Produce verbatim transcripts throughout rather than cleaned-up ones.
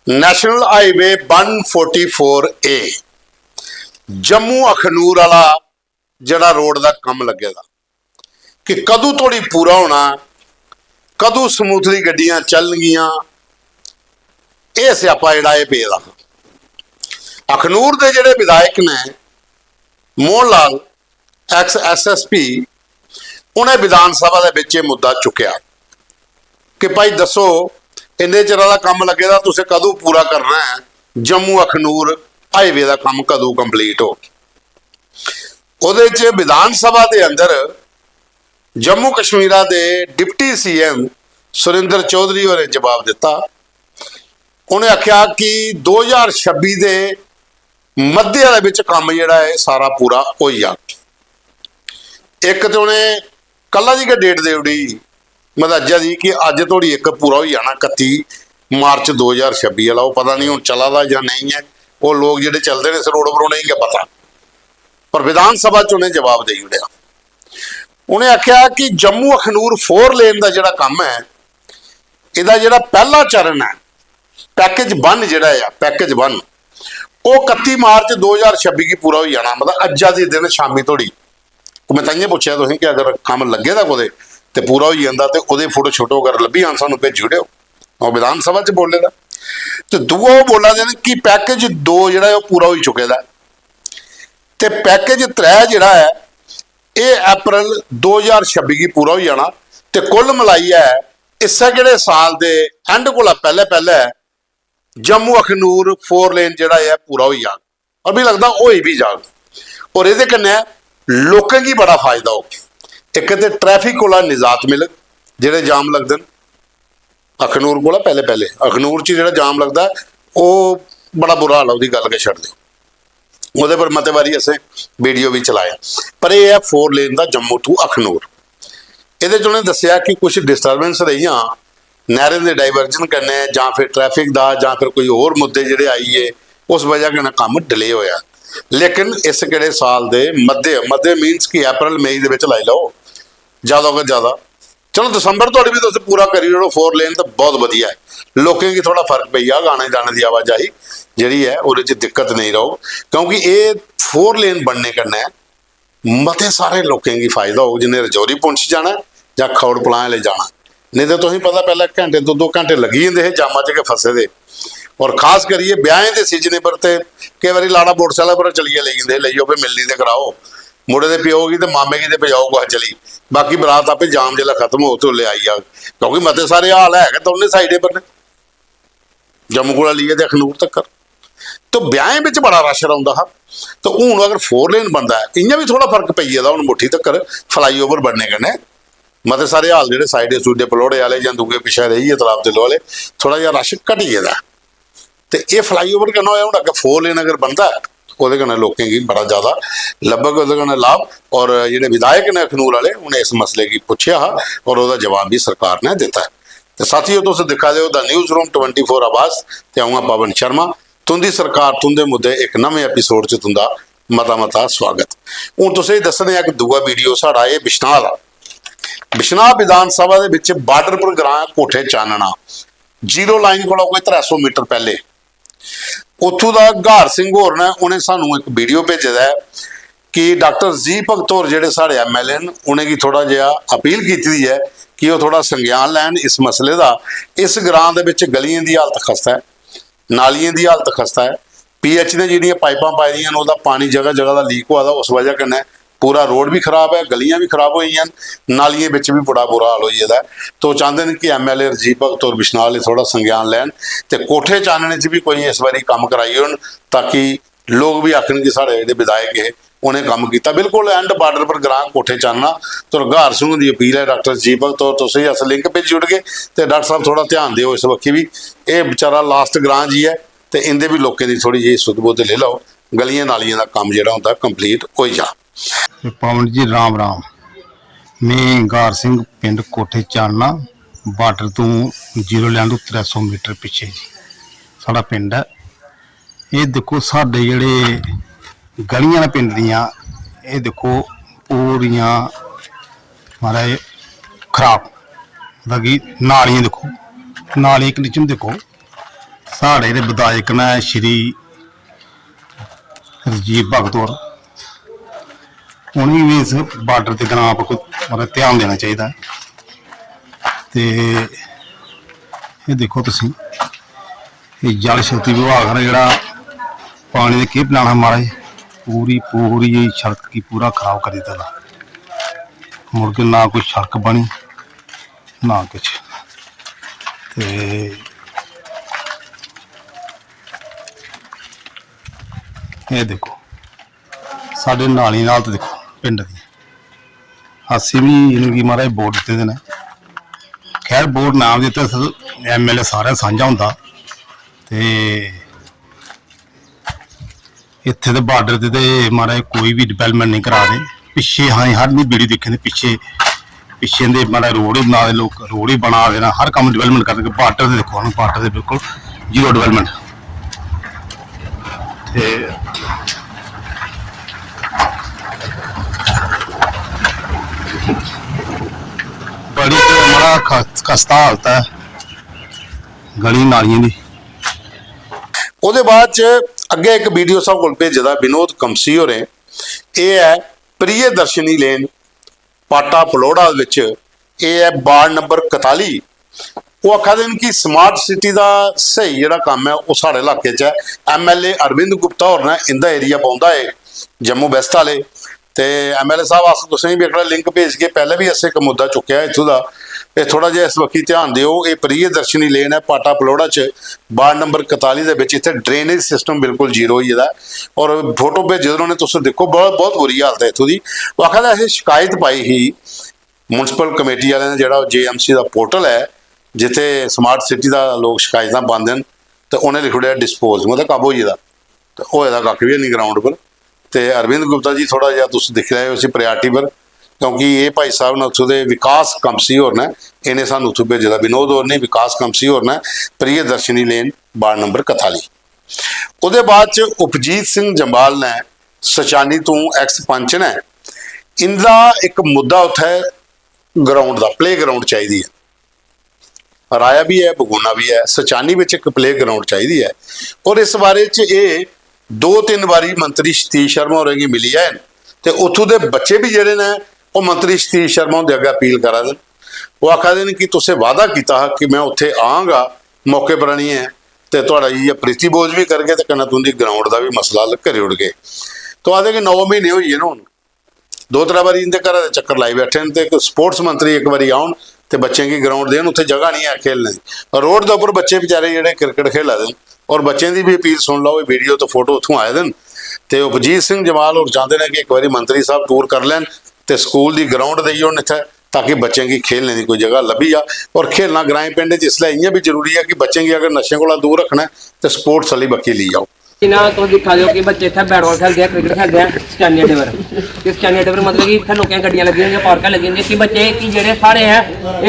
National Highway one forty four A, Jammu Akhnoor आह्ला जेह्ड़ा road दा कम्म लग्गे दा, कि कदूं धोड़ी पूरा होना, कदूं smoothly गड्डियां चलनगियां, एह् स्यापा जेह्ड़ा एह् पेदा हा। अखनूर दे जेह्ड़े विधायक ने, Mohan Lal, ex S S P, उ'नें विधान सभा दे बिच एह् मुद्दा चुक्केआ कि भाई दस्सो, इन्ने चिरा दा कम्म लग्गे दा, तुसें कदूं पूरा करना ऐ? जम्मू अखनूर highway दा कम्म कदूं complete होग? ओह्दे च विधान सभा दे अंदर जम्मू कश्मीरा दे Deputy C M Surendra Chaudhary होरें जवाब दित्ता। उ'नें आखेआ कि दो ज्हार छब्बी दे मध्य दे बिच कम्म जेह्ड़ा ऐ, सारा पूरा होई जाग। इक ते उ'नें कल्ला दी गै date देई ओड़ी, मतलब अज्जै दी, कि अज्ज धोड़ी इक पूरा होई जाना, कत्ती मार्च दो ज्हार छब्बी आह्ला। ओह् पता निं हून चला दा जां नेईं ऐ, ओह् लोक जेह्ड़े चलदे न इस रोड पर, उ'नेंगी गै पता। पर विधान सभा च उ'नें जवाब देई ओड़ेआ। उ'नें आखेआ कि जम्मू अखनूर four lane दा जेह्ड़ा कम्म ऐ, एह्दा जेह्ड़ा पैह्ला चरण ऐ, package one जेह्ड़ा ऐ, package one, ओह् कत्ती मार्च दो ज्हार छब्बी गी पूरा होई जाना, मतलब अज्जा दे दिन शामी धोड़ी। ओह् में ताइयें पुच्छेआ तुसें कि अगर कम्म लग्गे दा कुतै ते पूरा होई जंदा ते ओह्दे photo शोटो अगर लब्भी जान, सानूं भेजी ओड़ेओ। ओह् विधान सभा च बोले दा। ते दूआ ओह् बोला दे न कि package दो जेह्ड़ा ऐ, ओह् पूरा होई चुके दा ऐ। ते package त्रै जेह्ड़ा ऐ, एह् अप्रैल दो ज्हार छब्बी गी पूरा होई जाना। ते कुल मलाइयै इस्सै केह्ड़े साल दे end कोला पैह्ले पैह्ले जम्मू अखनूर four lane जेह्ड़ा ऐ, पूरा होई जाग। और मिगी लगदा होई बी जाग। और एह्दे कन्नै लोकें गी बड़ा फायदा होग। इक ते traffic कोला निजात मिलग, जेह्ड़े जाम लगदे न अखनूर कोला पैह्ले पैह्ले, अखनूर च जेह्ड़ा जाम लगदा ऐ, ओह् बड़ा बुरा हाल ऐ, ओह्दी गल्ल गै छड्ड देओ। ओह्दे पर मते बारी असें video बी चलाया। पर एह् ऐ four lane दा जम्मू to अखनूर। एह्दे च उ'नें दस्सेआ कि कुछ disturbance रेहियां नैह्रें दे diversion कन्नै, जां फिर traffic दा, जां फिर कोई होर मुद्दे जेह्ड़े आई गे, उस बजह कन्नै कम्म delay होएआ। लेकिन इस केह्ड़े साल दे मध्य, मध्य means कि अप्रैल मई दे बिच लाई लैओ, जैदा कोला जैदा, चलो, दिसंबर धोड़ी बी तुस पूरा करी ओड़ो four lane, ते बहुत बधिया ऐ। लोकें गी थोह्ड़ा फर्क पेई जाग, आने जाने दी आवाजाही जेह्ड़ी ऐ, ओह्दे च दिक्कत नेईं रौह्ग, क्योंकि एह् four lane बनने कन्नै मते सारे लोकें गी फायदा होग, जि'नें रजौरी पुंछ जाना ऐ जां खौड़ पलां आह्ले जाना। नेईं ते तुसेंगी पता, पैह्लें घैंटे, दो दो घैंटे लग्गी जंदे हे जामा च गै फसे दे। और खास करियै ब्याहें दे सीजन पर ते केईं बारी लाड़ा मोटरसाइकल पर चलियै लेई जंदे हे, "लेई जाओ भाई, मिलनी ते कराओ, मुड़े दे प्यो गी ते मामे गी ते पजाओ कुसै चली, बाकी बरात आपे जाम जिसलै खत्म होग ते उसलै आई जाग।" क्योंकि मते सारे हाल है गै दौनें साइडें पर ने, जम्मू कोला लेइयै ते अखनूर तक्कर। तो ब्याहें बिच बड़ा रश रौंह्दा हा। तो हून अगर four lane बनदा ऐ, इ'यां बी थोह्ड़ा फर्क पेई गेदा हून मुट्ठी तक्कर flyover बनने कन्नै। मते सारे हाल जेह्ड़े साइडे सूडे पलौड़े आह्ले जां दूए पिच्छें रेही गे तलाब तिल्लो आह्ले, थोह्ड़ा जेहा रश घटी गेदा ऐ। ते एह् flyover कन्नै होएआ, हून अग्गें four lane अगर बनदा ऐ, ओह्दे कन्नै लोकें गी बड़ा जैदा लब्भग, ओह्दे कन्नै लाभ। और जेह्ड़े विधायक न अखनूर आह्ले, उ'नें इस मसले गी पुच्छेआ हा और ओह्दा जवाब बी सरकार ने दित्ता ऐ। ते साथियो, तुस दिक्खा दे ओ The News Room twenty four आवाज, ते अ'ऊं आं पवन शर्मा। तुं'दी सरकार, तुं'दे मुद्दे इक नमें episode च तुं'दा मता मता स्वागत। हून तुसें गी दस्सने आं इक दूआ video साढ़ा, एह् बिश्नाह दा। बिश्नाह विधान सभा दे बिच border पर ग्रां कोठे चानना, zero line कोला कोई त्रै सौ मीटर पैह्ले। उत्थूं दा ग्हार सिंह होर ने, उ'नें सानू इक video भेजे दा ऐ कि डाक्टर जी भगत होर जेह्ड़े साढ़े M L A न, उ'नेंगी थोह्ड़ा जेहा अपील कीती दी ऐ कि ओह् थोह्ड़ा संज्ञान लैन इस मसले दा। इस ग्रां दे बिच गलियें दी हालत खस्ता ऐ, नालियें दी हालत खस्ता ऐ। P H ने जेह्ड़ियां पाइपां पाई दियां न, ओह्दा पानी जगह जगह दा leak होआ दा, उस वजह कन्नै पूरा रोड बी खराब ऐ, गलियां बी खराब होई गेइयां न, नालियें बिच बी बड़ा बुरा हाल होई गेदा ऐ। तो ओह् चांह्दे न कि M L A रजीव भगत होर बिश्नाह आह्ले थोह्ड़ा संज्ञान लैन ते कोठे चानने च बी कोई इस बारी कम्म कराई ओड़न, ताकि लोक बी आखन कि साढ़े जेह्ड़े विधायक हे, उ'नें कम्म कीता। बिल्कुल end border पर ग्रां कोठे चानना। तो ग्हार सिंह हुंदी अपील ऐ, डाक्टर रजीव भगत होर, तुसें गी अस link भेजी ओड़गे ते डाक्टर साहब थोह्ड़ा ध्यान देओ इस बक्खी बी। एह् बेचारा last ग्रां जी ऐ ते इं'दे बी लोकें दी थोह्ड़ी जेही सुध बुध लेई लैओ, गलियें नालियें दा कम्म जेह्ड़ा होंदा complete होई जा। ते पवन जी, राम राम। में ग्हार सिंह, पिंड कोठे चानना, border तों zero line तों त्रै सौ मीटर पिच्छे जी साढ़ा पिंड ऐ। एह् दिक्खो, साढ़े जेह्ड़े गलियां न पिंड दियां, एह् दिक्खो, पूरियां, महाराज, खराब। मतलब कि नालियां दिक्खो, नालियें दी condition दिक्खो, साढ़े जेह्ड़े विधायक न श्री राजीव भगत होर, उ'नेंगी बी इस बार्डर दे ग्रां पर कोई, मतलब, ध्यान देना चाहिदा ऐ। ते एह् दिक्खो तुसीं, एह् जल शक्ति विभाग ने जेह्ड़ा पानी दे केह् plan हा महाराज, पूरी पूरी सड़क गी पूरा खराब करी दित्ते दा। मुड़ के ना कोई सड़क बनी, ना किश। ते एह् दिक्खो, साढ़े नालियें दी हालत दिक्खो पिंड दी। असें बी इ'नेंगी महाराज वोट दित्ते दे न। खैर, वोट ना बी दित्ते, एम एल ए सारें सांझा होंदा। ते इत्थे ते बार्डर ते, ते महाराज कोई बी development नेईं करा दे। पिच्छे हां, हर वीडियो दिक्खे दे, पिच्छे, पिच्छे दे महाराज रोड ही बना दे लोक, रोड ही बना दे ना, हर कम्म development करदे। बार्डर ते दिक्खो ना, बार्डर ते बिल्कुल zero development। ते बड़ी ते महाराज खस-, खस्ता हालत ऐ गली नालियें दी। ओह्दे बाद च अग्गें इक वीडियो साढ़े कोल भेजे दा विनोद कमसी होरें। एह् ऐ प्रियदर्शनी लेन, पाटा पलौड़ा दे बिच। एह् ऐ वार्ड नंबर कताली। ओह् आखा दे न कि smart city दा स्हेई जेह्ड़ा कम्म ऐ, ओह् साढ़े इलाके च ऐ। M L A Arvind Gupta होर न, इंदा एरिया पौंदा ऐ जम्मू वैस्ट आह्ले। ते एम एल ए साहब, अस तुसेंगी बी एह्कड़ा लिंक भेजगे। पैह्लें बी असें इक मुद्दा चुक्केआ इत्थूं दा, ते थोह्ड़ा जेहा इस बक्खी ध्यान देओ। एह् प्रियदर्शनी लेन ऐ, पाटा पलौड़ा च, वार्ड नंबर कताली दे बिच। इत्थै drainage system बिल्कुल zero होई गेदा ऐ। और फोटो भेजे दे उ'नें, तुस दिक्खो, बहुत, बहुत बुरी हालत ऐ इत्थूं दी। ओह् आखा दा, असें शिकायत पाई ही म्युनिसिपल कमेटी आह्लें ने, जेह्ड़ा जे एम सी दा पोर्टल ऐ, जित्थै smart city दा लोक शिकायतां पांदे न ते उ'नें लिखी ओड़ेआ dispose, मतलब कम्म होई गेदा। ते होए दा कक्ख बी हैनी ग्राउंड पर। ते अरविंद गुप्ता जी, थोह्ड़ा जेहा तुस दिक्खी लैएओ इसी प्रायोरिटी पर, क्योंकि एह् भाई साहब न उत्थूं दे, विकास कमसी होर न, इ'नें सानूं उत्थूं भेजे दा। विनोद होर नहीं, विकास कमसी होर न, प्रियदर्शनी लेन, वार्ड नंबर कताली। ओह्दे बाद च उपजीत सिंह जम्वाल ने, सचानी तों एक्स पंच ने, इंदा इक मुद्दा उत्थै ग्राउंड दा, प्ले ग्राउंड चाहिदी ऐ। राया बी ऐ, बगोना बी ऐ, सचानी बिच इक प्ले ग्राउंड चाहिदी ऐ। और इस बारे च एह् दो तिन्न बारी मंत्री सतीश शर्मा होरें गी मिली आए न ते उत्थूं दे बच्चे बी जेह्ड़े न, ओह् मंत्री सतीश शर्मा हुंदे अग्गें अपील करा दे न। ओह् आखा दे न कि तुसें वादा कीता हा कि में उत्थै आंगा मौके पर आनियै ते थुआढ़ा इ'यै प्रीति भोज बी करगे ते कन्नै तुं'दी ग्राउंड दा बी मसला हल करी ओड़गे। तो आखदे कि नौ म्हीने होई गे न हून, दो त्रै बारी इं'दे घरै दे चक्कर लाई बैठे न ते इक स्पोर्ट्स मंत्री इक बारी औन ते बच्चें गी ग्राउंड देन, उत्थै जगह निं ऐ खेलने दी। रोड दे उप्पर बच्चे बेचारे जेह्ड़े क्रिकेट खेला दे न, और बच्चें दी बी अपील सुन लैओ, एह् वीडियो ते फोटो उत्थूं आए दे न। ते उपजीत सिंह जम्वाल होर चांह्दे न कि इक बारी मंत्री साहब टूर करी लैन ते स्कूल दी ग्राउंड देई ओड़न इत्थै, ताकि बच्चें गी खेलने दी कोई जगह लब्भी जा। और खेलना ग्राएं पिंड च इसलै इ'यां बी जरूरी ऐ कि बच्चें गी अगर नशें कोला दूर रक्खना ऐ ते स्पोर्ट्स आह्ली बक्खी लेई जाओ। जि'यां तुस दिक्खा दे ओ कि बच्चे इत्थै बैट बाल खेलदे ऐ, क्रिकेट खेलदे ऐ, स्टैंडियम टेबल। ते स्टैंडियम टेबल मतलब कि इत्थै लोकें गड्डियां लग्गी दियां होंदियां, पार्कां लग्गी दियां होंदियां कि बच्चे कि जेह्ड़े साढ़े ऐ,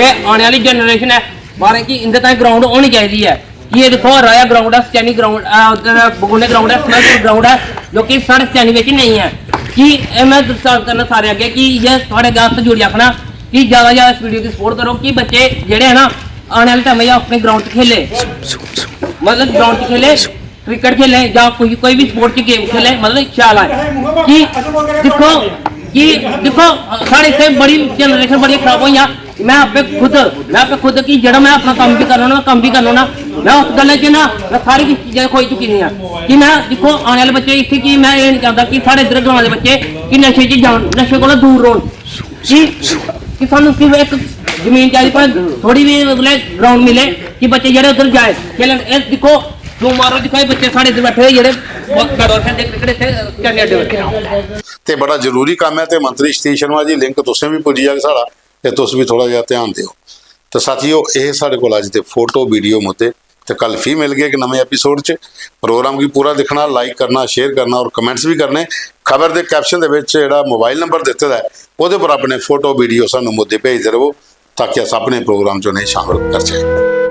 एह् औने आह्ली जनरेशन ऐ, बाह्रें कि इं'दे ताईं ग्राउंड होनी चाहिदी ऐ। कि एह् दिक्खो, राया ग्राउंड ऐ, स्टैनी ग्राउंड ऐ, उद्धर बगोने ग्राउंड ऐ, समैलपुर ग्राउंड ऐ, जो कि साढ़े स्टैनी बिच नेईं ऐ। कि एह् में साफ करना सारे अग्गें कि इ'यै थुआढ़े अग्गें हत्थ जोड़ियै आखना कि जैदा जैदा इस वीडियो गी सपोर्ट करो कि बच्चे जेह्ड़े ऐ ना, आने आह्ले टाइम च अपने ग्राउंड च खेले, मतलब ग्राउंड च खेले, क्रिकेट खेले जां कोई, कोई बी स्पोर्ट च गेम खेले, मतलब शैल आए। कि दिक्खो, कि दिक्खो, साढ़े इत्थै बड़ी जनरेशन बड़ी खराब होई जा। मैं आपे खुद, मैं आपे खुद कि जेह्ड़ा मैं अपना कम्म बी करना होना, मैं कम्म बी करना होना। मैं उस गल्लै च ना, मैं सारी किश चीजां खोई चुकी दियां कि मैं, दिक्खो, आने आह्ले बच्चे इत्थै कि मैं एह् निं चांह्दा कि साढ़े इद्धर ग्रां दे बच्चे कि नशे च जान, नशे कोला दूर रौह्न। कि, कि सानूं सिर्फ इक जमीन चाहिदी, भाएं थोह्ड़ी बी, मतलब, ग्राउंड मिले कि बच्चे जेह्ड़े उद्धर जाए खेलन। एह् दिक्खो, जो मारो, दिक्खो, एह् बच्चे साढ़े इद्धर बैठे दे जेह्ड़े ब-, बैट बॉल खेलदे, क्रिकेट इत्थै स्टैंडिंग अड्डे पर। ते बड़ा जरूरी कम्म ऐ ते मंत्री सतीश शर्मा जी, लिंक तुसें बी पुज्जी जाग साढ़ा, ते तुस बी थोह्ड़ा जेहा ध्यान देओ। ते साथियो, एह् साढ़े कोल अज्ज दे फोटो, वीडियो मुद्दे। ते कल फ्ही मिलगे इक नमें एपिसोड च। प्रोग्राम गी पूरा दिक्खना, लाइक करना, शेयर करना और कमेंट्स बी करने। खबर दे कैप्शन दे बिच जेह्ड़ा मोबाइल नंबर दित्ते दा ऐ, ओह्दे पर अपने फोटो, वीडियो सानूं मुद्दे भेजदे र'वो, ताकि अस अपने प्रोग्राम च उ'नेंगी शामिल करचै।